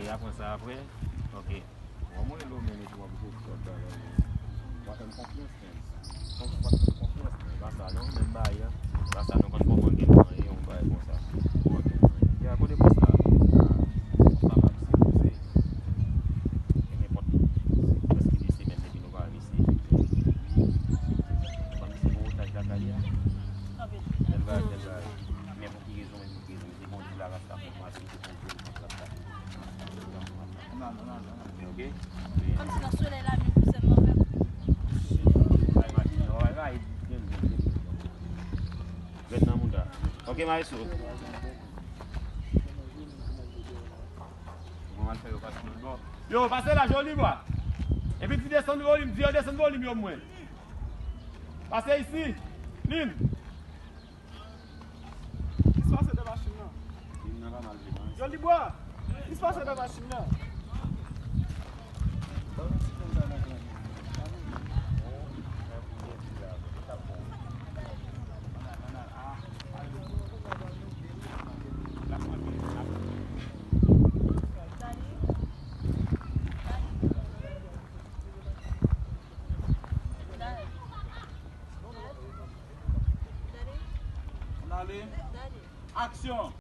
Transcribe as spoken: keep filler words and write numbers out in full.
E a pran sa apre. Ok. Bon, mwen lo men epi w ap gwo sòt bagay yo. W ap fè m konfyans, men. Konfyans, konfyans, men. Pa sa non, menm bagay la. Pa sa non, konn fò manke m anyen, yon bagay konsa. Bon, ya, kote bòs la? Bòs la pa sipoze. E nenpòt prèske de semèn depi nou pa vin isi. Ban m se pou otaj lakay li a. Tèl bagay, tèl bagay. Men pou ki rezon, men pou ki rezon? Se bon, di la rasta pou mwen. Ok? Kòmsi nan solèy la, menm pou sèn nan fè. Ay, machin nan, ay, ay, byen, byen, byen. Ret nan mouda. Ok, maestro. Mwen al fè yo pase nan bò. Yo, pase la, joli, bwa. Epi di desann volim, di yo desann volim, yo, mwen. Pase isi. Lin. Ki se pase nan machin nan? Yo, Libwa! Ki se pase nan machin nan? N ale. Aksyon!